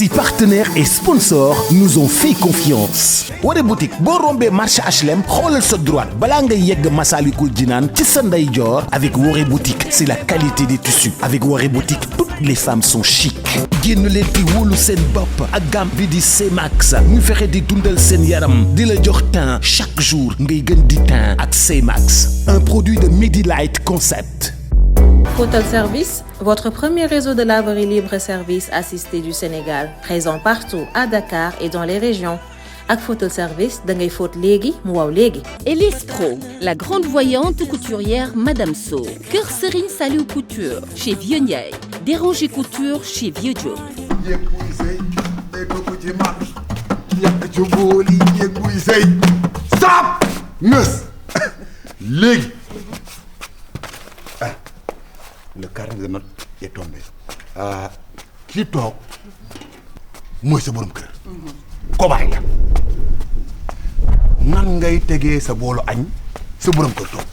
Si partenaires et sponsors nous ont fait confiance. Waré boutique boo rombee marché HLM xoolal sa droite balaa ngay yegg Massalikul Jinaan ci sa ndeyjoor. Avec Waré boutique c'est la qualité des tissus. Avec Waré boutique toutes les femmes sont chic. génn leen di wóolu seen bopp ak gamme bi di C-Max ñu fexe di dundal seen yaram di la jox teint chaque jour ngay gën di teint ak C-Max. Un produit de Medilight Concept. Photal Service, votre premier réseau de laverie libre-service assisté du Sénégal, présent partout à Dakar et dans les régions. Ak Photal Service, da ngay fóot léegi mu waaw léegi. Elise Pro, la grande voyante couturière Madame So. Kër Serigne Saliou Couture chez Vieux Ndiaye. Déranger Couture chez Vieux Diop. Stop! Nës léegi. Le carnet de notes est tombé. Kii toog mooy sa borom kër. Kobaay la. Nan ngay tegee sa boolu añ sa borom kër toog.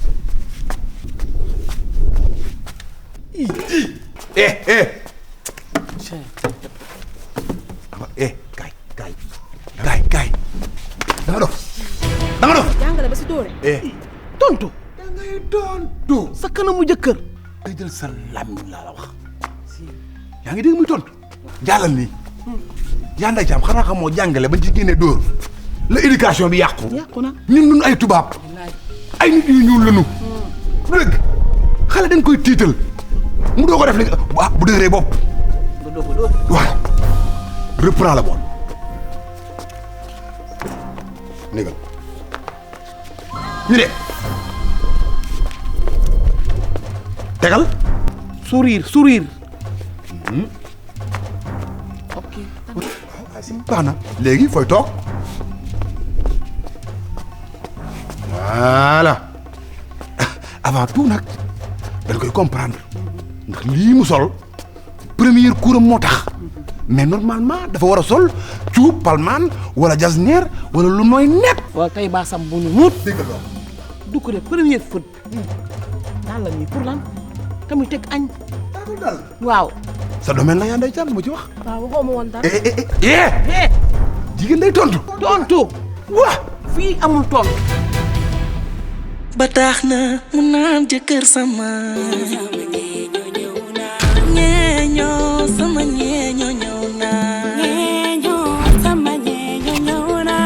Kaay. Danga dof. jàngale ba si dóore. tontu. Da ngay tontu. sa kanamu jëkkër. Day jël sa làmmiñ laa la wax. Yaa ngi dégg muy tontu. jàllal nii. yaa nday jaam xanaa xamoo jàngale ba ci génne dóor la éducation bi yàqu na ñun ay tubaab ay nit yu ñuul lañu du dëgg xale dañ koy tiital mu doo ko def li bu dëgëree bopp waaw reprends la bool négal ñu de tegal sourire baax na léegi fooy toog voilà avant tout nag dañ koy comprendre ndax lii mu sol premier cours moo tax mais normalement dafa war a sol cuub palmaan wala jasneer wala lu nooy nepp wala tey baasam bu ñu muut dégg nga loolu du ko def première faute daal la nii pour lan te muy teg añ waaw sa domaine la yaa nday jàmm ma ci wax waaw waxoo ma woon dara jigéen day tontu waa fii amul tontu ba tax na mu naan jëkkër sama ñeeñoo sama ñeeñoo ñëw na ñeeñoo sama ñeeñoo ñëw na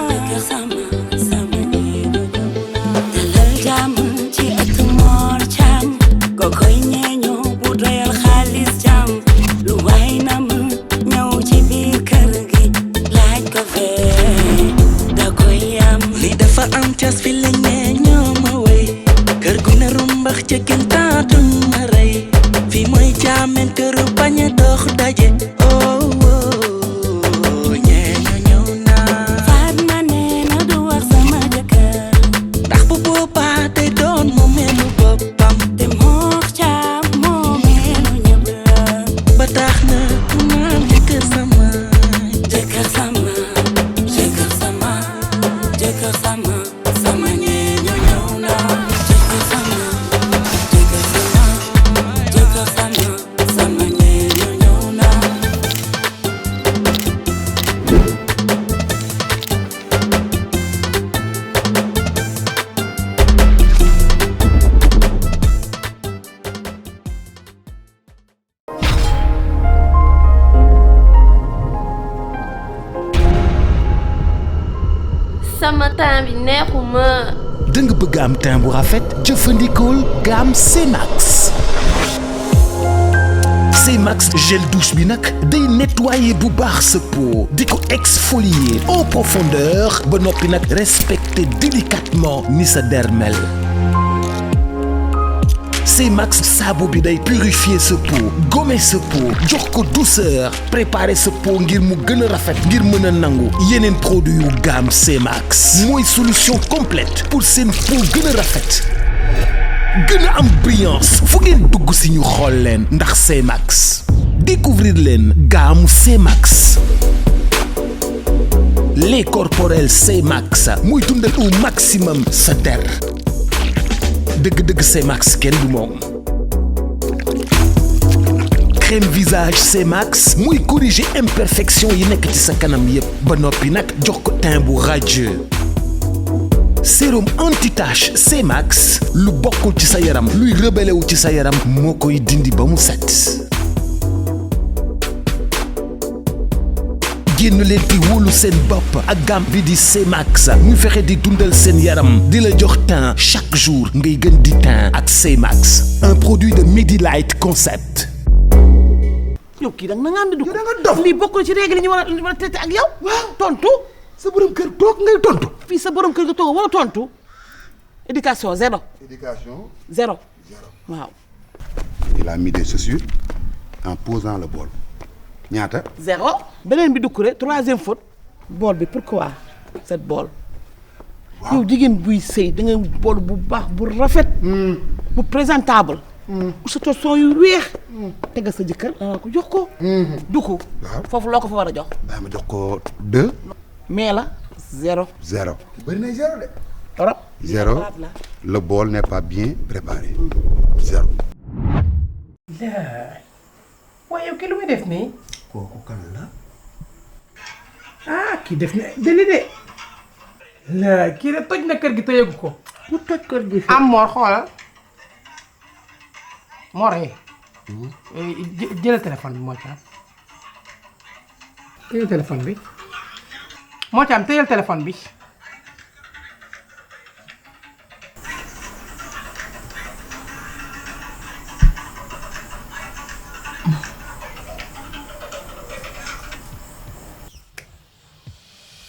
jëkkër sama ñeeñoo ñëw na dalal jàmm ci ëtt Mor Thiam ko koy ñeeñoo bu doyal xaalis jàmm lu waay na ma ñëw ci biir kër gi laaj ko fee da koy am li dafa am cas fi la ñeeñoo kër gu ne rumbax ca kenn taatuñ ma rey fii mooy jaamen kër bañ a dox daje ñeeño ñëw naa Fatma nee na du wax sama jëkkër ndax bu boobaa day doon moo meelu boppam te moox caam moo meelu ñëpp la ba tax na mu naan jëkkër sama jëkkër sama jëkkër sama jëkkër sama sama ñeeño ñëw naa sama temps bi neexuma. da nga bëgg am teint bu rafet jëfandikool gamme C-Max. C-Max gel douche bi nag day nettoyer bu baax sa peau di ko exfolier en profondeur ba noppi nag respecter délicatement ni sa dermel. C-Max saabu bi day purifier sa peau gommer sa peau jox ko douceur préparer sa peau ngir mu gën a rafet ngir mën a nangu yeneen produit yu gamme C-Max mooy solution complète pour seen peau gën a rafet gën a am brillance fu ngeen dugg si ñu xool leen ndax C-Max découvrir leen gamme C-Max lait corporel C-Max muy dundal au maximum sa der dëgg-dëgg C-Max kenn du moom crème visage C-Max muy corriger imperfection yi nekk ci sa kanam yépp ba noppi nag jox ko teint bu radieux. sérum anti-tache C-Max lu bokkul ci sa yaram luy rebelle wu ci sa yaram moo koy dindi ba mu set. génn leen di wóolu seen bopp ak gamme bi di C-Max ñu fexe di dundal seen yaram di la jox teint chaque jour ngay gën di teint ak C-Max un produit de Medilight Concept. yow kii da nga naan di dugg. yow da nga dof lii bokkul ci règle yi ñu war a traité ak yow. waaw tontu. sa borom kër toog ngay tontu. fii sa borom kër nga toog wala tontu. éducation zéro. éducation. zéro. waaw. il a mis des chaussures en posant le bol. ñaata. zéro. beneen bi dukkure troisième faute. bool bi pourquoi cette bool. waaw yow jigéen buy sëy da nga bool bu baax bu rafet. bu présentable. sa torsion yu weex. tega sa jëkkër danga ko jox ko. dugg. waaw foofu loo ko fa war a jox. daa ma jox ko 2. mais la zéro. 0. bëri na 0 de. trop. 0 le bol n'est pas bien préparé. 0. waaye yow kii lu muy def nii. kooku kan la. ah kii def na deli de. la kii de toj na kër gi te yëgu ko. ku toj kër gi fi. am Mor xoolal. Mor jëlal téléphone bi moo ci am. téyel téléphone bi. moo ci am téyel téléphone bi.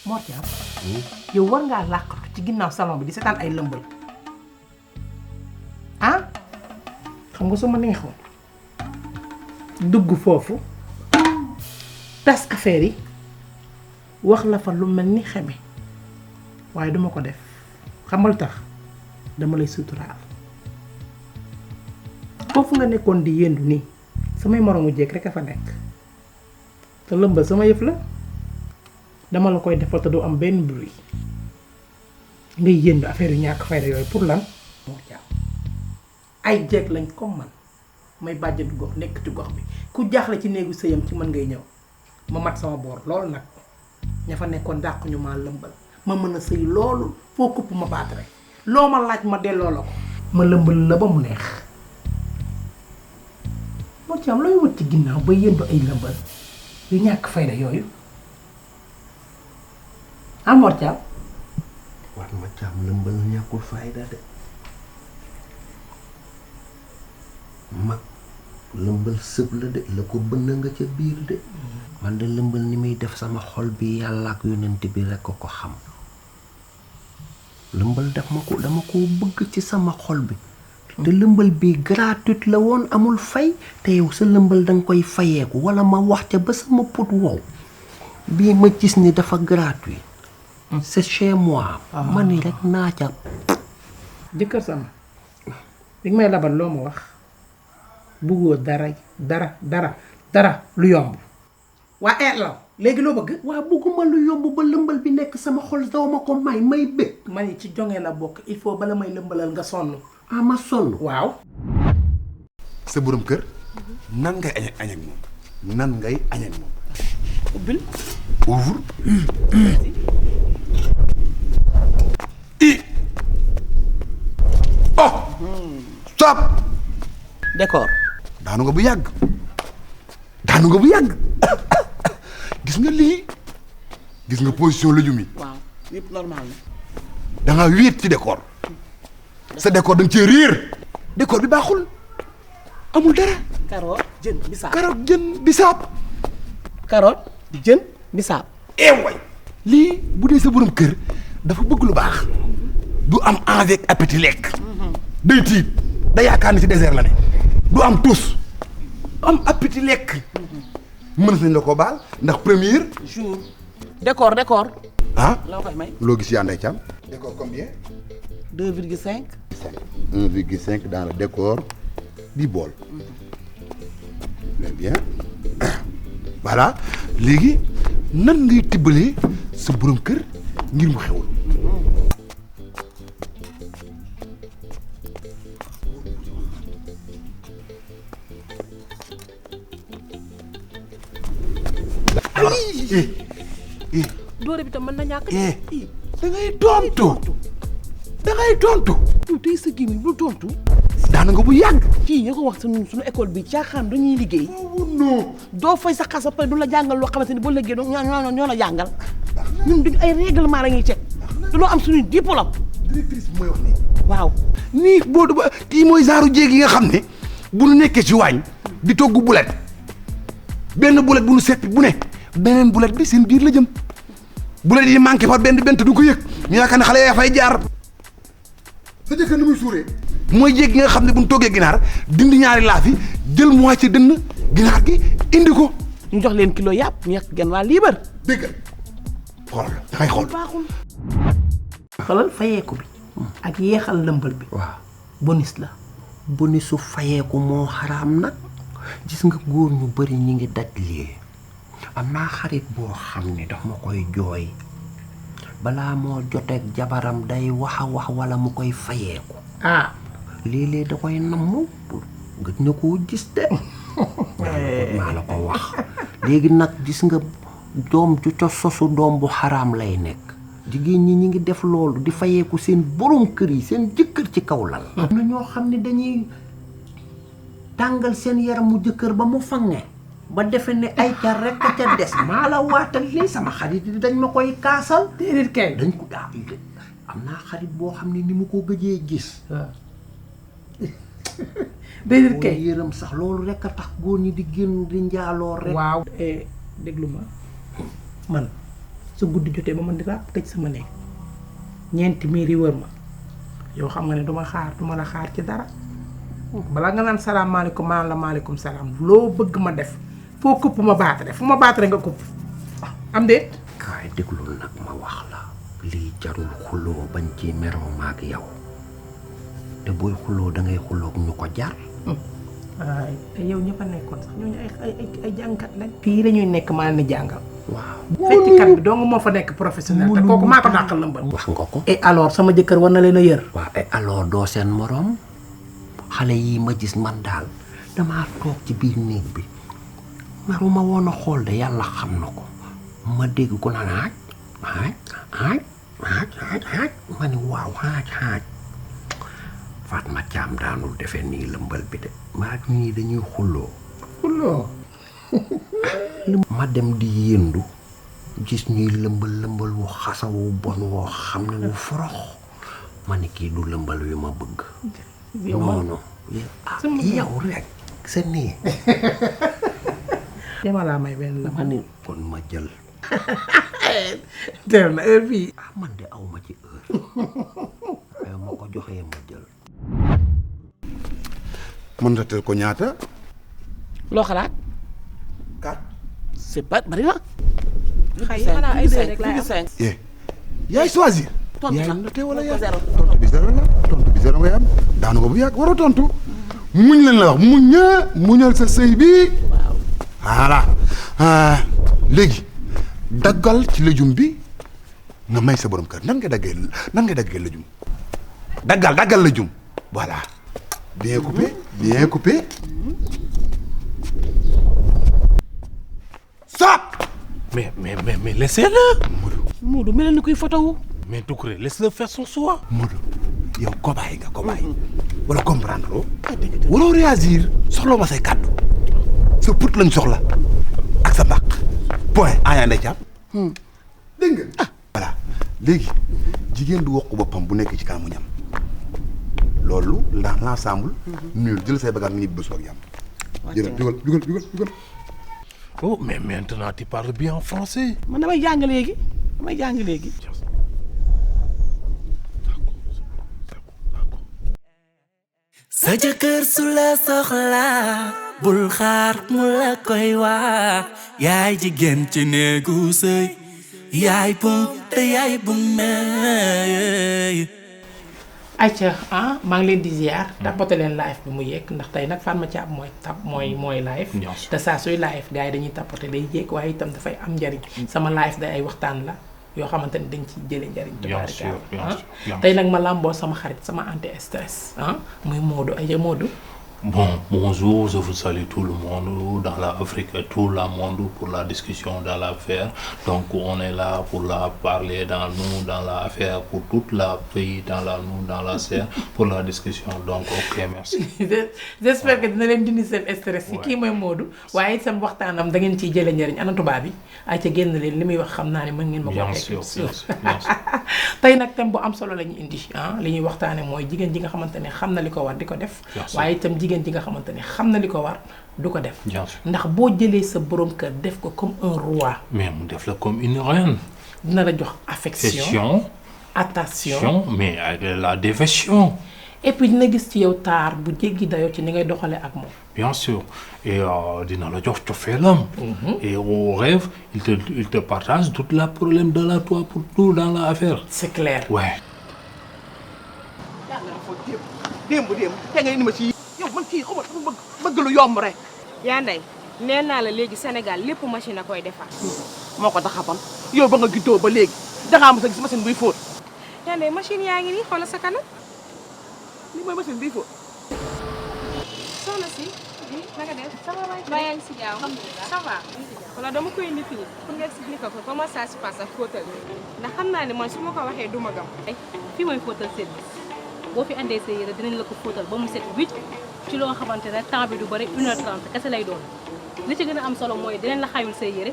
Mor Thiam yow war ngaa làqatu ci ginnaaw salon bi di seetaan ay lëmbal ah xam nga su ma neexoon dugg foofu tas affaire yi wax la fa lu mel ni xeme waaye duma ko def xamal tax dama lay suturaal foofu nga nekkoon di yëndu nii samay moromu jéeg rek a fa nekk te lëmbal sama yëf la dama la koy defal te du am benn bruit ngay yëndu affaire yu ñàkk fayda yooyu pour lan moo jaaw ay jeeg lañ comme man may bàjjatu gox nekk ci gox bi ku jaaxle ci néegu sëyam ci mën ngay ñëw ma mat sama boor loolu nag ña fa nekkoon dàq ñu maa lëmbal ma mën a sëy loolu foo kupp ma baat rek loo ma laaj ma delloo la ko ma lëmbal la ba mu neex moo ci am looy wut ci ginnaaw ba yëndu ay lëmbal yu ñàkk fayda yooyu Mor Thiam war ma Thiam lëmbal ñàkkul fayda de mag lëmbal sëb la de la ko bënn nga ca biir de man de lëmbal ni muy def sama xol bi yàlla ak yonent bi rekk ko xam lëmbal dama ko bëgg ci sama xol bi te lëmbal bi gratuite la woon amul fay te yow sa lëmbal danga koy fayeeku walla ma wax ca ba sama put wow bii ma gis ni dafa gratuit c'est chez moi ma ni rek naa ca jëkkër sama bi nga may labal loo ma wax buggoo dara lu yomb waa la léegi loo bëgg waa bugguma lu yomb ba lëmbal bi nekk sama xol doo ma ko may bëgg ma ni ci jonge la bokk il faut bala may lëmbalal nga sonn ma sonn waaw sa borom kër nan ngay añ ak moom nan ngay añ ak moom. ubbil. ouvre. oh. stop. décor. daanu nga bu yàgg gis nga lii gis nga position lëjum yi. waaw yëpp normal na. da nga wéet ci décor sa décor da nga cee réer décor bi baaxul amul dara. carotte jën bisaab. carotte jën bisaab. way lii bu dee sa borom kër dafa bëgg lu baax du am envie ak appétit lekk day tiit da yaakaar ni ci désert la ne du am tus am appétit lekk mën nañ la ko baal ndax premier jour. décor. ah la koy may. loo gis yaa Ndeye Thiam. décor combien. 2,5. 1,5 dans le décor du bol. Très bien voilà léegi nan ngay tibbalee sa borom kër ngir mu xewul. doore bi tam mën na ñàkk. da ngay tontu. da ngay tontu. yow tey sa gémmiñ bu tontu. daana nga bu yàgg. kii ñu ko wax suñu école bi caaxaan dañuy liggéey. non. doo fay sa xas ba pare du la jàngal loo xamante ni boo liggéey ñoo la jàngal. ñun duñ ay règlement la ñuy teg. dañoo am suñu diplôme. directrice bi mooy wax nii. waaw. nii boo du ba kii mooy genre jéeg yi nga xam ne bu nu nekkee ci waañ di togg bulet benn bulet bu nu seppi bu ne beneen bulet bi seen biir la jëm bulet yi manqué par benn du ko yëg ñu yaakaar ne xale yaa fay jaar. sa jëkkër ni muy suuree mooy jéeg yi nga xam ne bu nu toggee ginaar dindi ñaari laaf yi jël moitié dënn ginaar gi indi ko. ñu jox leen kilo yàpp ñu yàq genn waa liibar. dégg nga xool da ngay xool. baaxul. xalal fayeeku bi ak yeexal lëmbal bi. waaw bonus la. bonusu fayeeku moo xaraam nag gis nga góor ñu bari ñi ngi daj lii am naa xarit boo xam ne daf ma koy jooy balaa moo joteeg jabaram day wax a wax wala mu koy fayeeku. léeg-léeg da koy namm gëj na koo gis de. maa la ko wax léegi nag gis nga doom ju ca sosu doom bu xaraam lay nekk. jigéen ñi ngi def loolu di fayeeku seen borom kër yi seen jëkkër ci kaw lal. am na ñoo xam ne dañuy tàngal seen yaramu jëkkër ba mu fange ba defe ne ay ca rek a ca des. maa la waatal lii sama xarit yi dañ ma koy kaasal. déedéet kay dañ ko am naa xarit boo xam ne ni mu ko gëjee gis. déedéet kay yërëm sax loolu rek a tax góor ñi di génn di njaaloo rek. waaw déglu ma man. su guddi jotee ba man di ràpp tëj sama néeg ñeenti miir yi wër ma yow xam nga ne duma la xaar ci dara balaa nga naan salaamaaleykum maan la maaleykum salaam loo bëgg ma def foo këpp ma baatare fu ma baatare nga këpp am déet. kaay déglul nag ma wax la lii jarul xuloo bañ ci meroo maag yow te booy xuloo da ngay xuloo ñu ko jar. waaye yow ñëpp a nekkoon sax ñooñu ay jàngkat lañ. fii la ñuy nekk maa ni jàngal. waaw feccikat bi dong moo fa nekk professionnel te kooku maa ko dàqal lëmbal. wax nga ko. et alors sama jëkkër war na leen a yër. waaw et alors doo seen moroom xale yi ma gis man daal damaa toog ci biir néeg bi maruma woon a xool de yàlla xam na ko ma dégg ko naan aaj ma ni waaw aaj Fatma Thiam daanul defee nii lëmbal bi de maa ñii dañuy xulloo ma dem di yëndu gis ñuy lëmbal wu xasawu bon woo xam ne wu forox ma ne kii du lëmbal wi ma bëgg. non yow rek sa nii. dama laa may benn la ma ne kon ma jël. teel na heure bii. man de aw ma ci heure waaye ma ko joxee ma jël. mën nga teel ko ñaata. loo xalaat. 4. c'est pas bari na. xëy na xanaa ay 2 rek laay am. yaay choisir. tontu yaay na noté wala yaay zéro. tontu bi zéro la tontu bi zéro ngay am daanu ko bu yàgg waroo tontu. muñ leen la wax muñal sa sëy bi. waaw. voilà léegi daggal ci lëjum bi nga may sa borom kër nan nga daggee lëjum. daggal lëjum voilà. bien coupé. Stop. Mais laissez-le. Moodu mel ni kuy photo wu. Mais Doucouré, laisse-le faire son choix. Modou yow cobaye nga wala comprendre loo. waroo réagir soxla ma say kàddu sa put lañ soxla ak sa mbaq point aya ndey caab dégg nga voilà léegi jigéen du wax boppam bu nekk ci kanamu ñam loolu ndax l'ensemble nul jël say bagages nga ñibbi ba soog yam jël dugal Oh, mais maintenant tu parles bien en français. man damay jàng léegi. sa jëkkër su la soxla bul xaar mu la koy wax yaay jigéen ci néegu sëy yaay bum te yaay bum meey. ayca maa ngi leen di ziar. tapote leen live bi mu yegg ndax tey nag Fatma Thiam mooy live. te saa suy live gars yi dañuy tapote day yegg waaye itam dafay am njariñ. sama live day ay waxtaan la yoo xamante ni dañ ci jëlee njariñ. tubaarikaal tey nag ma làmboo sama xarit sama anti stress muy Modou ay Modou Bon, bonjour, je vous salue tout le monde dans l'Afrique et tout le monde pour la discussion dans l'affaire. Donc, on est là pour la parler dans l'affaire, pour toute la pays dans la serre, pour la discussion. Donc, ok, merci. J'espère que dina leen dindi seen stress yi kii mooy Modou waaye itam waxtaanam da ngeen ciy jëlee njëriñ ana tubaab bi ay ca génn leen li muy wax xam naa ne mën ngeen ma ko bien sûr. tey nag thème bu am solo la ñu indi li ñuy waxtaane mooy jigéen ji nga xamante ne xam na li ko war di ko def waaye itam jigéen ji nga xamante ne xam na li ko war du ko def ndax boo jëlee sa borom kër def ko comme un roi mais mu def la comme une reine dina la jox affection attention mais avec la dévotion et puis dina gis ci yow taar bu jéggi dayoo ci ni ngay doxalee ak moom bien sûr et dina la jox cofeelam et au rêve il te partage tout le problème de la toi pour tout dans l'affaire c'est clair ouais démb te nga indi ma ci yow man kii xaw ma bëgg lu yomb rek yaa ndey nee naa la léegi Sénégal lépp machine a koy defar moo ko tax a bon yow ba nga juddoo ba léegi dangaa mos a gis machine buy fóot yaa ndey machine yaa ngi nii xoolal sa kanam lii mooy machine buy fóot soxna si naka def ça va ba yaa ngi si jaaw ça va wala dama koy indi fii pour nga expliquer ko comment ça se passe ak fóotal ndax xam naa ne man su ma ko waxee du ma gam fii mooy fóotal service boo fi andee sa yére dinañ la ko fóotal ba mu set wicc ci loo xamante ne temps bi du bëri 1h30 kese lay doon li ci gën a am solo mooy dinañ la xayul say yére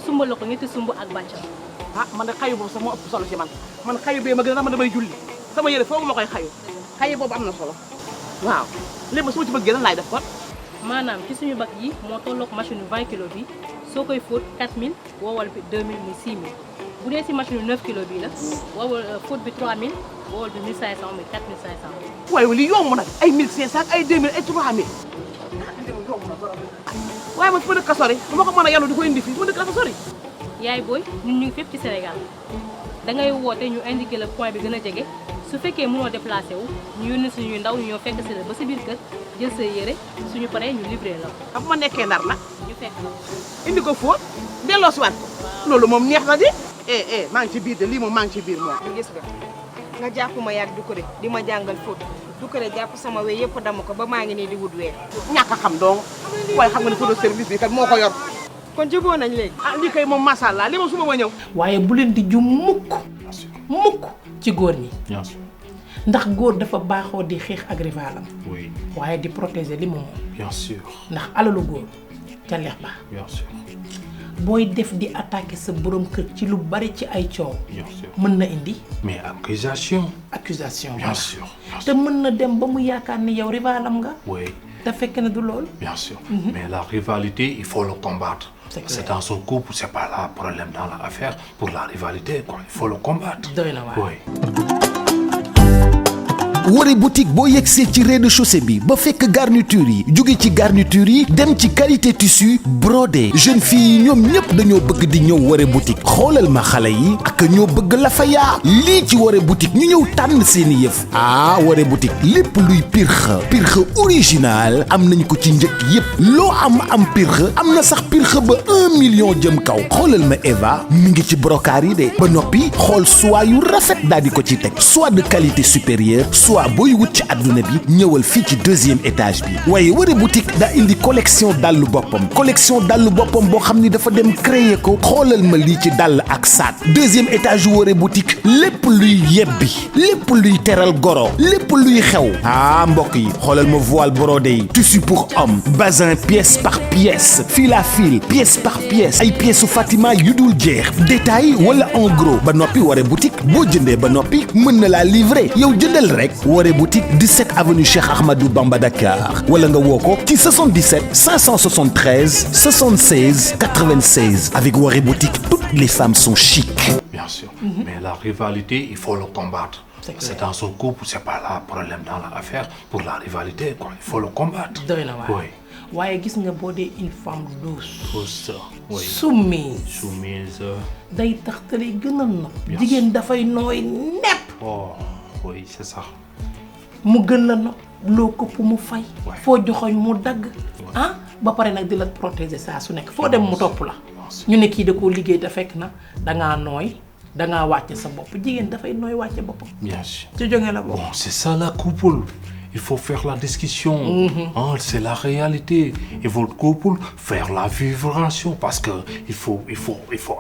sumbal la ko ñetti sumb ak bàccam man de xayu boobu sax moo ëpp solo ci man xayu bee ma gën a tax ma damay julli sama yére foofu ma koy xayu boobu am na solo waaw léegi su ma ci bëggee lan laay def kon maanaam ci suñu bag yi moo tolloog machine 20 kilo bi soo koy fóot 4000 woowal bi 2000 muy 6000 bu dee si machine 9 kilo bii la woowal fóot bi 3000 woowal bi 1500 muy 4500. waaye li yomb nag ay 1500 ak ay 2000 ay 3000 waaye man fi ma dëkk a sori bu ma ko mën a yàlla di ko indi fii fi ma dëkk dafa sori. yaay booy ñun ñu ngi fépp ci Sénégal da ngay woote ñu indiqué le point bi gën a jege su fekkee mënoo déplacé wu ñu yónni suñuy ndaw ñu ñëw fekk si la ba si biir kër jël sa yére suñu paree ñu livré la. xam ma nekkee Ndar nag ñu fekk la. indi ko fóot delloo si waat ko loolu moom neex na di. maa ngi ci biir de lii moom maa ngi ci biir moom. gis nga jàpp ma yàgg Doucouré di ma jàngal fóot Doucouré jàpp sama wéy yëpp dama ko ba maa ngi nii di wut weer. ñàkk a xam donc waaye xam nga ne photo service bi kat moo ko yor. kon jubóo nañ léegi. lii kay moom macha allah lii moom su ma ñëw. waaye bu leen di ju mukk ci góor ñi. ndax góor dafa baaxoo di xeex ak rivalam. oui waaye di protéger li mu moom. bien sûr. ndax alalu góor ca leex ba. bien sûr. booy def di attaquer sa borom kër ci lu bari ci ay coow. bien sûr mën na indi. mais accusation. bien sûr te mën na dem ba mu yaakaar ni yow rivalam nga. oui. te fekk na du lool. bien sûr. mais la rivalité il faut le combattre. c'est dans son couple c'est pas là problème dans l'affaire pour la rivalité quoi il faut le combattre. doy na waay. oui. Woré boutique boo yegsee ci rez-de-chaussée bi ba fekk garniture yi jóge ci garniture yi dem ci qualité tissu brodé jeune fille yi ñoom ñëpp dañoo bëgg di ñëw Woré boutique xoolal ma xale yi ak ñoo bëgg la fa yaa lii ci Woré boutique ñu ñëw tànn seeni yëf Woré boutique lépp luy pirxe original am nañ ko ci njëkk yépp loo am pirxe am na sax pirxe ba 1 million jëm kaw xoolal ma Eva mi ngi ci brocart yi de ba noppi xool soie yu rafet daal di ko ci teg soie de qualité supérieure soit booy wut ci àdduna bi ñëwal fii ci 2e étage bi waaye Woré boutique daa indi collection dàllu boppam boo xam ni dafa dem créer ko xoolal ma lii ci dàll ak saat 2e étage Woré boutique lépp luy yebbi lépp luy teral goro lépp luy xew mbokk yi xoolal ma voile brodé yi tissu pour homme bazin pièce par pièce fil à fil pièce par pièce ay pièces su Fatima yu dul jeex détail wala en gros ba noppi Woré boutique boo jëndee ba noppi mën na laa livrer yow jëndal rek Woré boutique 17 avenue Cheikh Ahmadou Bamba Dakar wala nga woo ko ci 77 573 76 96 avec Woré boutique toutes les femmes sont chic. bien sûr. mais la rivalité il faut le combattre. c'est dans son couple c'est pas là problème dans l'affaire pour la rivalité quoi il faut le combattre. doy na waay. oui. waaye gis nga boo dee une femme douce. oui. soumise. day tax te lay gën a nopp. jigéen dafay nooy nepp. oui c'est ça. mu gën la nopp loo këpp mu fay. foo joxoñ mu dagg. ba pare nag di la protéger saa su nekk foo dem mu topp la. ñu ne kii da koo liggéey te fekk na dangaa nooy dangaa wàcce sa bopp jigéen dafay nooy wàcce boppam. bien sûr. ci jóge la bopp. bon c'est ça la couple il faut faire la discussion. Hein, c'est la réalité. Et votre couple, faire la vibration parce que il faut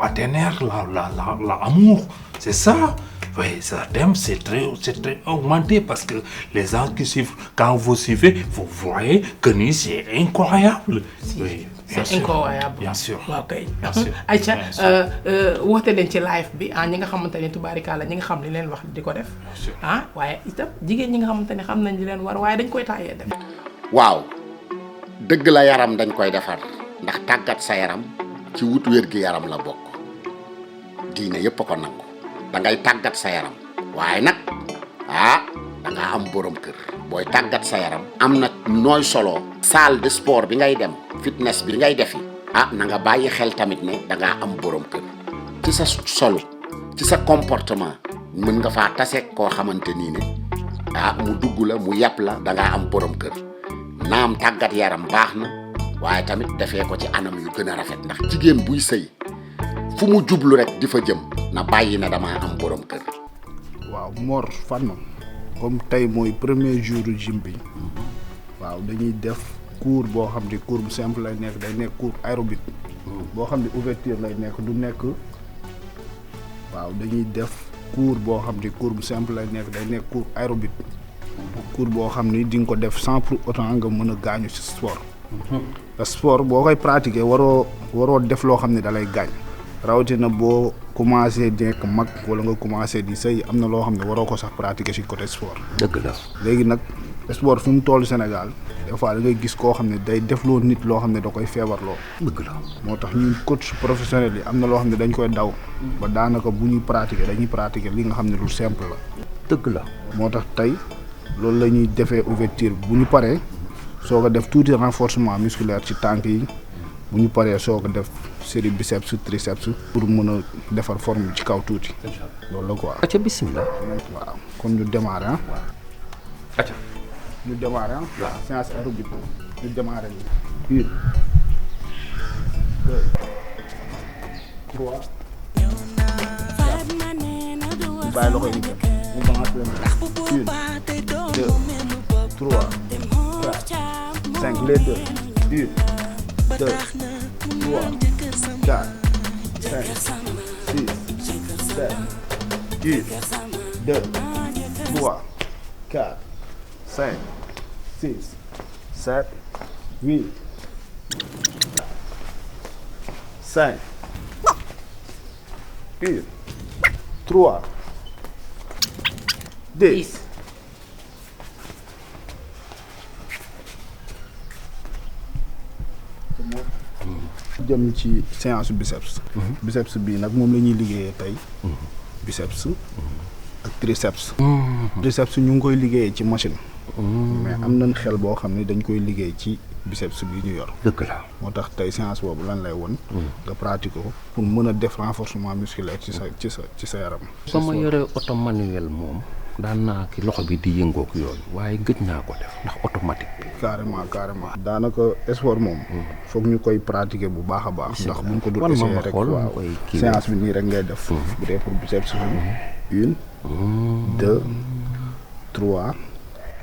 atteindre l'amour. C'est ça. Oui, ça thème, c'est très augmenté parce que les gens qui suivent, quand vous suivez, vous voyez que c'est incroyable. Oui, bien sûr. Incroyable. Bien sûr. waaw kay. Bien sûr. Aïcha woote leen ci live bi ñi nga xamante ne tubaarikàlla ñi nga xam li leen wax di ko def. waaye itam jigéen ñi nga xamante ne xam nañ li leen war waaye dañ koy taayee def. waaw dëgg la yaram dañ koy defar ndax tàggat sa yaram ci wut wér gi yaram la bokk diine yépp a ko nangu da ngay tàggat sa yaram waaye nag da nga am borom kër booy tàggat sa yaram am na nooy solo salle de sport bi ngay dem fitness bi ngay defi na nga bàyyi xel tamit ne da ngaa am borom kër ci sa solo ci sa comportement mën nga faa tase koo xamante nii ne mu dugg la mu yàpp la da ngaa am borom kër naam tàggat yaram baax na waaye tamit defee ko ci anam yu gën a rafet ndax jigéen buy sëy fu mu jublu rek di fa jëm na bàyyi na damaa am borom kër. waaw Mor Fatma comme tey mooy premier jour gym bi waaw dañuy def cours boo xam ne cours bu simple lay nekk day nekk cours aérobique boo xam ne ouverture lay nekk du nekk waaw dañuy def cours boo xam ne cours bu simple lay nekk day nekk cours aérobique cours boo xam ni di nga ko def sans pour autant nga mën a gaañu ci sport. parce que sport boo koy pratiquer waroo def loo xam ne da lay gaañ rawatina boo commencé nekk mag wala nga commencé di sëy am na loo xam ne waroo ko sax pratiquer ci côté sport. dëgg la léegi nag sport fi mu toll Sénégal des fois da ngay gis koo xam ne day defloo nit loo xam ne da koy feebarloo. dëgg la moo tax ñun coach professionnel yi am na loo xam ne dañ koy daw ba daanaka bu ñuy pratiquer dañuy pratiquer li nga xam ne lu simple la. dëgg la moo tax tey loolu la ñuy defee ouverture bu ñu paree soo ko def tuuti renforcement musculaire ci tànk yi bu ñu paree soo ko def série biceps triceps pour mën a defar forme ci kaw tuuti. loolu la quoi. acca bismillah. waaw kon ñu démarrer acca ñu démarrer séance aérobique ñu démarrer nii. 1 2 3 bàyyi loxo yi mu balance leen 1 2 3 4 5 les deux 1 2 3 4 5 6 7 1 2 3 4 5 6 7 8 5 1 3 10 jëm ci séance biceps. biceps bii nag moom la ñuy liggéeyee tey. biceps ak triceps. triceps ñu ngi koy liggéeyee ci machine. mais am nañ xel boo xam ne dañ koy liggéey ci biceps bi ñu yor. dëgg la moo tax tey séance boobu lan lay won nga pratiquer ko pour mën a def renforcement musculaire ci sa yaram. ba ma yore auto manuel moom daan naa ki loxo bi di yëngook yooyu waaye gëj naa ko def ndax automatique bi. carrément daanaka sport moom. foog ñu koy pratiquer bu baax a baax. ndax buñ ko dul essayer rek waaw séance bi nii rek ngay def. bu dee pour biceps 1 2 3.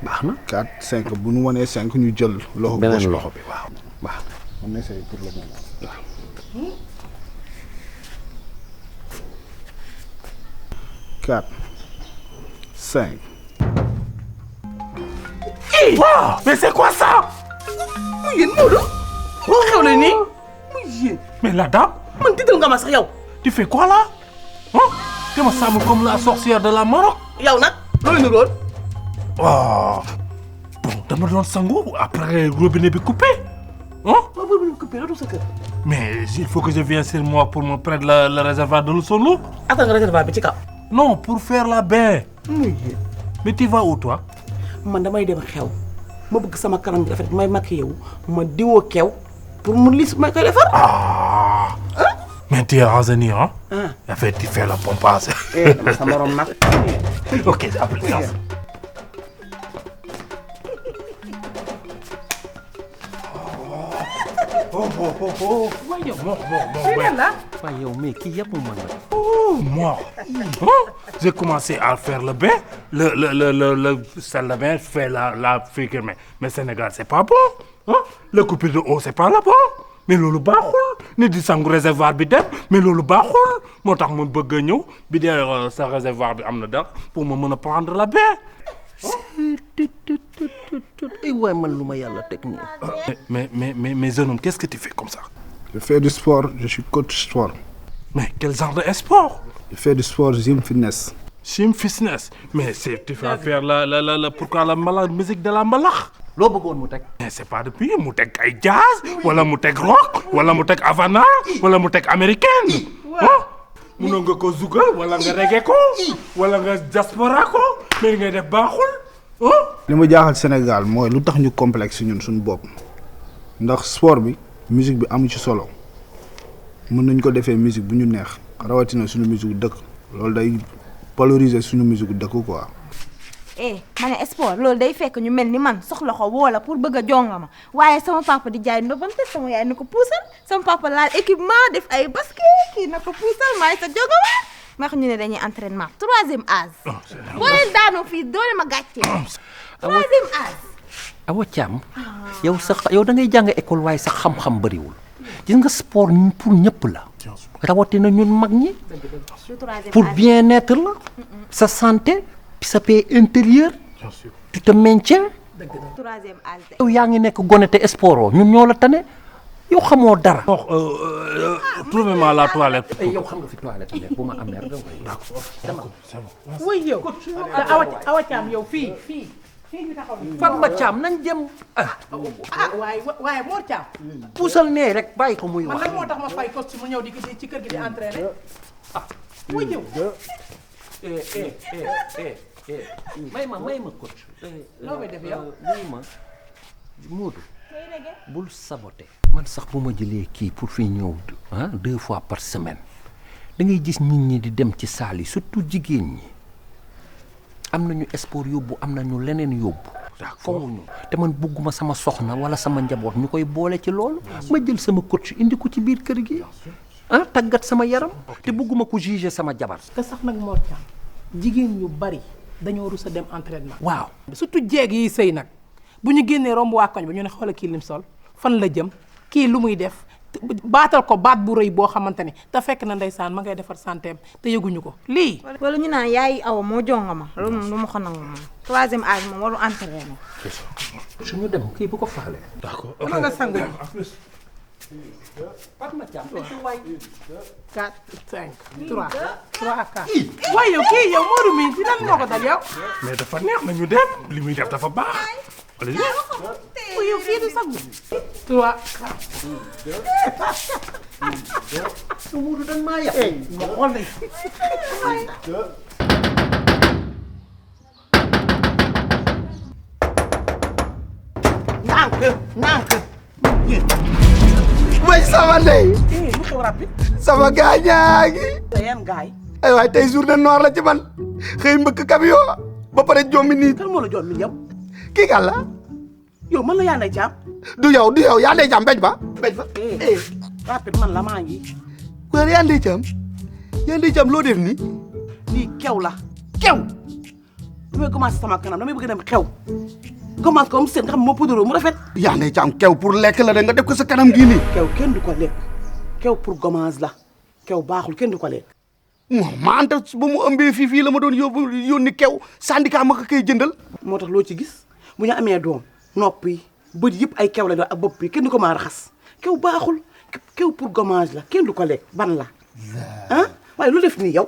baax na 4 5 bu ñu wanee 5 ñu jël. loxo beneen loxo bi waaw baax na. on essaye pour le moment. waaw. 4 5. Wow, mais c'est quoi ça? Muy yéen Maodo. Moo xew la nii. Muy yéen. Mais la dame, man tiital nga ma sax yow. tu fais quoi là? Hein? Tu me sembles comme la sorcière de la Maroc. yow nag looy niroon. Oh. Bon, dama doon sangu après robinet bi coupé. Hein? Waaw robinet bi coupé la du sa kër. Mais il faut que je vienne sur moi pour me prendre le réservoir de son eau. Attends nga réservoir bi ci kaw. Non, pour faire la bain. Muy yéen. Mais tu vas où toi? Man damay dem xew ma bëgg sama kanam bi rafet may maquillé wu ma diwoo kew pour mu lis may koy defar. Ah. Mais tu es renseigné, hein? En fait, tu fais la pompasse. dama sa morom nag. Ok, après ça. waaye yow waaye yow mais kii yëpp mu mën a. Oh, moi. J'ai commencé à faire le bain, le salle de bain fait la figure, mais Sénégal c'est pas bon. Hein? Le coupure de eau c'est pas là-bas. Mais loolu baaxul nit di sangu réservoir bi dem mais loolu baaxul moo tax ma bëgg a ñëw bi dee sa réservoir bi am na dara pour ma mën a prendre la bain. ay waay man lu ma yàlla teg nii. Mais jeune homme, qu'est-ce que tu fais comme ça? Je fais du sport, je suis coach sport. Mais quel genre de sport? Je fais du sport gym fitness. Gym fitness? Mais tu vas faire pourquoi la musique de la mbalax? loo bëggoon mu teg. Mais c'est pas depuis mu teg ay jazz wala mu teg rock wala mu teg Havana wala mu teg américaine. Mënoon nga ko zugal wala nga reggae ko wala nga diaspora ko mais ngay def baaxul. li ma jaaxal Sénégal mooy lu tax ñu complexe ñun suñu bopp ndax sport bi musique bi amu ci solo mën nañ ko defee musique bu ñu neex rawatina suñu musique dëkk loolu day valoriser suñu musique dëkk quoi. ma ne sport loolu day fekk ñu mel ni man soxla ko woola pour bëgg a jongama waaye sama papa di jaay ndobante sama yaay na ko puusal sama papa laal équipement def ay basket kii na ko puusal maay sa jongama ma xam ñu ne dañuy entraînement 3e âge boo leen daanoo fii doole ma gàccee 3e âge. Awa Thiam yow da ngay jàng école waaye sax xam-xam bëriwul gis nga sport pour ñëpp la rawatina ñun mag ñi pour bien-être la sa santé sa paix intérieure tu te maintiens. 3e âge. yow yaa ngi nekk gone te sport ñun ñoo la tane yow xamoo dara. Trouvez-moi la toilette. yow xam nga fi toilette nekk bu ma amee rek dama. way yow Awa Thiam yow fii ñu taxaw nii. Fatma Thiam nañ jëm. waaye Mor Thiam. puusal nee rek bàyyi ko muy wax. man nag moo tax ma fay coach mu ñëw di ci kër gi di entraîner. way yow. may ma coach. loo may def yow ma Moodu bul saboté. man sax bu ma jëlee kii pour fi ñëw 2 fois par semaine da ngay gis nit ñi di dem ci saal yi surtout jigéen ñi am nañu sport yóbbu am nañu leneen yóbbu. fawuñu te man bugguma sama soxna wala sama njaboot ñu koy boole ci loolu. ma jël sama coach indi ko ci biir kër gi tàggat sama yaram. te bugguma ko juger sama jabar. te sax nag Mor Thiam jigéen ñu bari dañoo rus a dem entraînement. waaw surtout jeeg yi sëy nag bu ñu génnee romb waa koñ ba ñu ne xoolal kii lim sol fan la jëm kii lu muy def baatal ko baat bu rëy boo xamante ni te fekk na ndeysaan ma ngay defar santeem te yëguñu ko lii. wala ñu naan yaay Awa moo jongama loolu moom lu ma ko nangu moom 3e âge moom waru entraînement. suñu dem kii bu ko faale. D'accord. dama nga sang ji. Fatma Thiam 4 5 3 4. waaye yow kii yow Modou mi si lan moo ko dal yow. mais dafa neex na ñu dem li muy def dafa baax. allez yow kii du sangu. 3 4. Modou dañ maa yàq. ma xool nañ. nànk. way sama ndey lu xew rapide. sama gaañaa ngi. yan gaay. ay waay tey journée noire la ci man xëy mbëkk camion ba pare jommi nii. kan moo la jommi yow. kii kan la. yow man la yaa nday jaam. du yow yaa ndey jaam beñ ba. rapide man la maa ngi. waaw yaa ndey jaam loo def nii. lii kew la kew. bu may commencé sama kanam damay bëgg dem xew. commencé ko mu seen nga xam moo poudre mu rafet. yaa ndey jaam kew pour lekk la de nga def ko sa kanam gii nii. kew kenn du ko lekk kew pour gommage la kew baaxul kenn du ko lekk. ma anta ba mu ëmbee fii la ma doon yónni kew syndicat ma ko koy jëndal. moo tax loo ci gis bu ñu amee doom nopp yi bët yëpp ay kew la doon ak bopp bi kenn du ko maa raxas kew baaxul kew pour gommage la kenn du ko lekk ban la waaye lu def nii yow.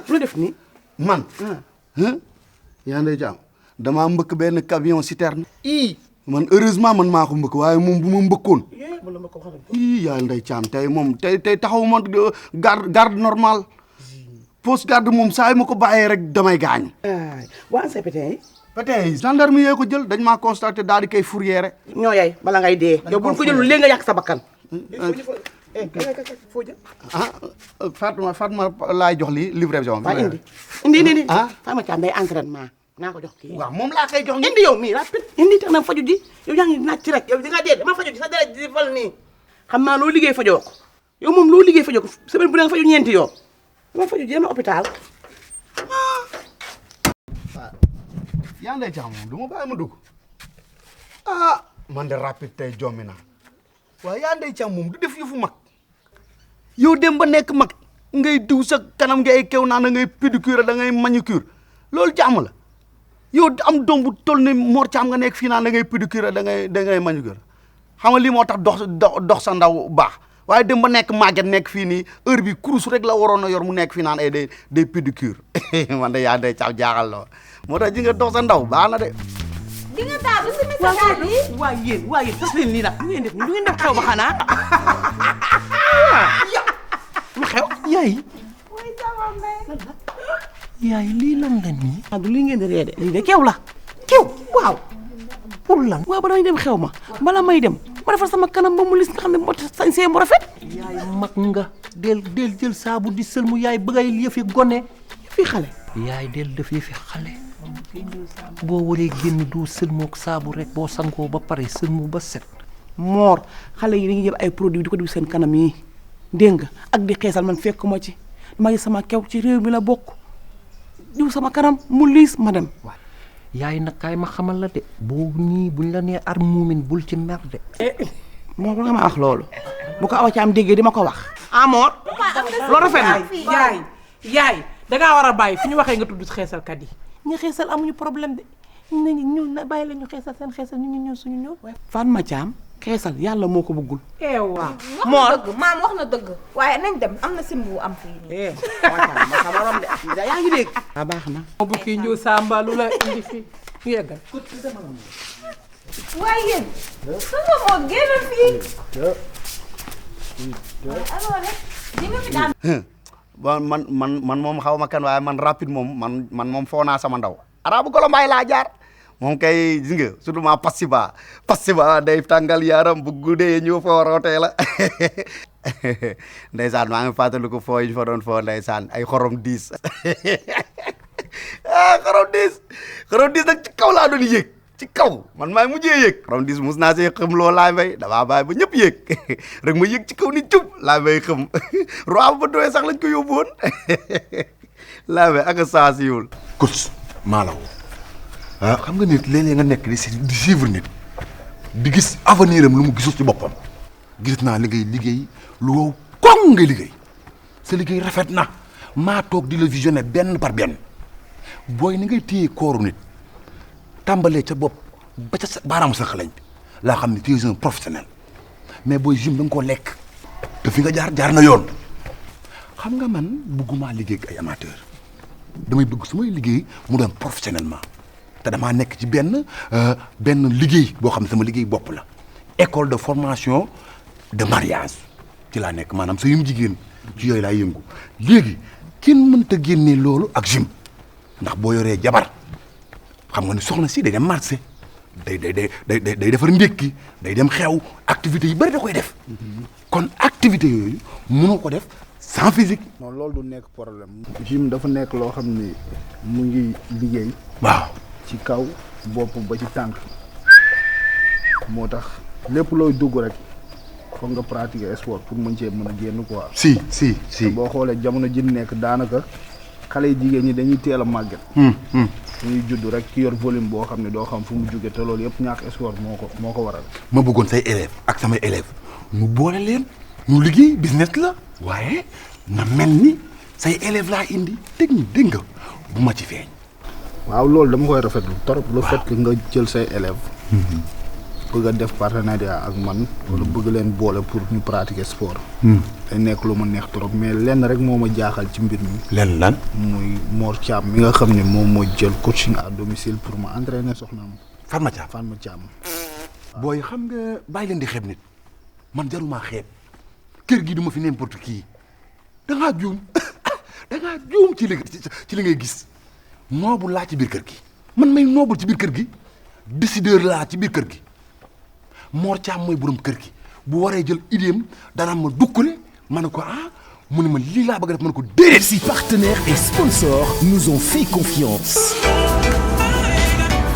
lu def nii man. yaa ndey jaam damaa mbëkk benn camion citerne. man heureusement man maa ko mbëkk waaye moom bu ma mbëkkoon. yaa ndey jaam tey moom tey taxaw ma garde normal poste garde moom saa yi ma ko bàyyee rek damay gaañu. waa an say pétin yi. pétin yi gendarme yee ko jël dañ maa constaté daal di koy fourrière. ñoo yay bala ngay dee. yow bu ko jëlul léegi nga yàq sa bakkan. foo jël. Fatma laay jox lii livraison bi. indi. Fatma Thiam day entraînement naa ko jox kii. waaw moom laa koy jox. indi yow mii rapide. indi tax na faju ji yow yaa ngi naaj ci rek yow di nga dee dama faju ji sa dara di fal nii. xam naa loo liggéey fajoo ko yow moom loo liggéey fajoo ko semaine bu ne nga faju ñeenti yoon dama faju jéem a hôpital. yaa ndey caam moom du ma bàyyi ma dugg ah man de rapide tey jommi naa waaye yaa ndey caam moom du def yëfu mag yow dem ba nekk mag ngay diw sa kanam gi ay kew naa da ngay pédicure da ngay manucure loolu jàmm la yow am doom bu toll ni Mor Thiam nga nekk fii naan da ngay pédicure da ngay manucure xam nga lii moo tax dox sa ndaw baax waaye dem ba nekk màgget nekk fii nii heure bi kurus rek la waroon a yor mu nekk fii naan ay day pédicure man de yaa ndey caam jaaxal la moo tax ji nga dox sa ndaw baax na de. di nga daal ba simi sa daal yi. waa yéen tas leen lii nag du ngeen def xew ba xanaa. lu xew yaay. yaay lii lan la nii. du lii ngeen di ree de lii de kew la kew waaw pour lan. waaw ba dañuy dem xew ma bala may dem ma defar sama kanam ba mu lis nga xam ne moo tax sañ see mu rafet. yaay mag nga del jël saabu di sël mu yaay bëggay yëfi gone yëfi xale. yaay del def yëfi xale boo waree génn doo sëlmoog saabu rek boo sangoo ba pare sëlmu ba set. Mor xale yi dañuy jël ay produits di ko diw seen kanam yi dégg nga ak di xeesal man fekk ma ci maa ngi sama kew ci réew mi la bokk diw sama kanam mu liis ma dem. yaay nag kaay ma xamal la de boo nii buñ la nee ar muumin bul ci mer de. Mor nga ma wax loolu bu ko awa ci am déggee di ma ko wax. ah Mor loolu rafet na. yaay dangaa war a bàyyi fi ñu waxee nga tudd xeesalkat yi ñu xeesal amuñu problème de ñu bàyyi la ñu xeesal seen xeesal ñu ñëw suñu ñëw. Fatma Thiam xeesal yàlla moo ko bëggul. waaw Mor dëgg maam wax na dëgg waaye nañ dem am na simb bu am fii nii. ma sa morom de yaa ngi dégg. baax na. bu kii ñëw Samba lu la indi fii ñu yeggal. waaye yéen. sama moo génn fii. alors rek di nga fi daan. man moom xaw ma kan waaye man rapide moom man moom foo naa sama ndaw arabu Kolombaay laa jaar moom kay gis nga surtout ma passiba day tàngal yaram bu guddee ñu foo rootee la ndeysaan maa ngi fàttaliku foo yi ñu fa doon foo ndeysaan ay xorom 10 xorom 10 nag ci kaw laa doon yéeg ci kaw man maay mujjee yéeg xorom 10 mus naa see xëm loo laay mbay damaa bàyyi ba ñëpp yéeg rek ma yéeg ci kaw ni jub laay mbay xëm roi ba doyee sax lañ ko yóbbu woon laay mbay ak saa siwul coach maa la woo xam nga nit léeg-léeg nga nekk di suivre nit di gis avenir am lu mu gisul ci boppam gis naa li ngay liggéey lu wow koŋ ngay liggéey sa liggéey rafet na maa toog di la visionner benn par benn booy ni ngay téye kooru nit tàmbalee ca bopp ba ca baaraamu sa xalañ bi laa xam ne tu es un professionnel mais booy gym da nga koo lekk te fi nga jaar na yoon xam nga man bëgguma liggéey ak ay amateur damay bëgg su may liggéey mu doon professionnellement te damaa nekk ci benn liggéey boo xam ne sama liggéey bopp la école de formation de mariage ci laa nekk maanaam sa yum jigéen ci yooyu laa yëngu léegi kenn mënta génnee loolu ak gym ndax boo yoree jabar xam nga ni soxna si day dem marché day defar ndékki day dem xew activité yi bëri da koy def kon activité yooyu mënoo ko def sans physique. non loolu du nekk problème. gym dafa nekk loo xam ni mu ngi liggéey. waaw ci kaw bopp ba ci tànk moo tax lépp looy dugg rek foog nga pratiquer sport pour mën cee mën a génn quoi. si. boo xoolee jamono ji nekk daanaka xale yi jigéen ñi dañuy teel a màgget. ñuy judd rek ki yor volume boo xam ne doo xam fu mu jóge te loolu yëpp ñàkk sport moo ko waral. ma bëggoon say élèves ak samay élèves ñu boole leen ñu liggéey business la waaye na mel ni say élèves laa indi technique dégg nga bu ma ci feeñ. waaw loolu dama koy rafetlu trop. le fait que nga jël say élèves. bëgg a def partenariat ak man. wala bëgg leen boole pour ñu pratiquer sport. day nekk lu ma neex trop mais lenn rek moo ma jaaxal ci mbir mi. lenn lan. muy Mor Thiam mi nga xam ne moom moo jël coaching à domicile pour ma entraîner soxnaam. Fatma Thiam. booy xam nga bàyyi leen di xeeb nit man jaruma xeeb kër gi du ma fi n'importe qui da ngaa juum ci li ngay gis noobul laa ci biir kër gi man may noobul ci biir kër gi décideur laa ci biir kër gi Mor Thiam mooy borom kër gi bu waree jël idéem dana ma dukkule ma ne ko mu ne ma lii laa bëgg a def ma ne ko déedéet. Si partenaires et sponsors nous ont fait confiance.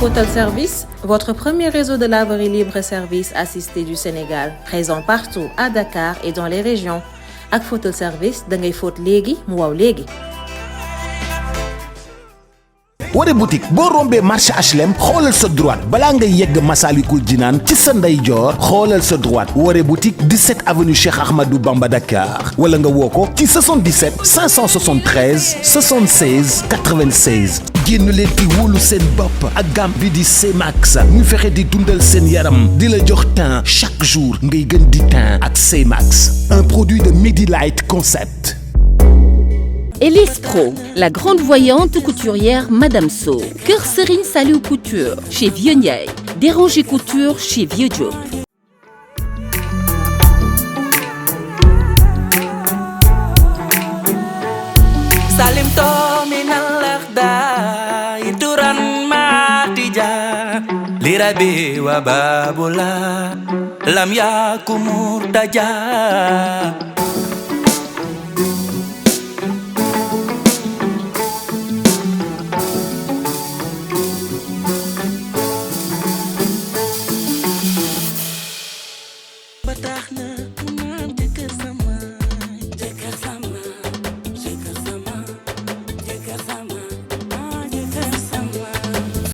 Photel Service, votre premier réseau de laverie libre et service assisté du Sénégal, présent partout à Dakar et dans les régions. Ak Photel Service da ngay fóot léegi mu waw léegi. Woré boutique boo rombee marché HLM xoolal sa droite balaa ngay yegg Massalikul Jinaan ci sa ndeyjoor xoolal sa droite Woré boutique 17 avenue Cheikh Ahmadou Bamba Dakar wala nga woo ko ci 77 573 76 96. génn leen di wóolu seen bopp ak gamme bi di C-Max ñu fexe di dundal seen yaram di la jox teint chaque jour ngay gën di teint ak C-Max, un produit de Medilight Concept. Elise Pro, la grande voyante couturière Madame So. Kër Serigne Saliou Couture chez Vieux Ndiaye. Déranger Couture chez Vieux Diop. Salim to minal lakhda ituran matija lirabi wa babula lam yakumur daja.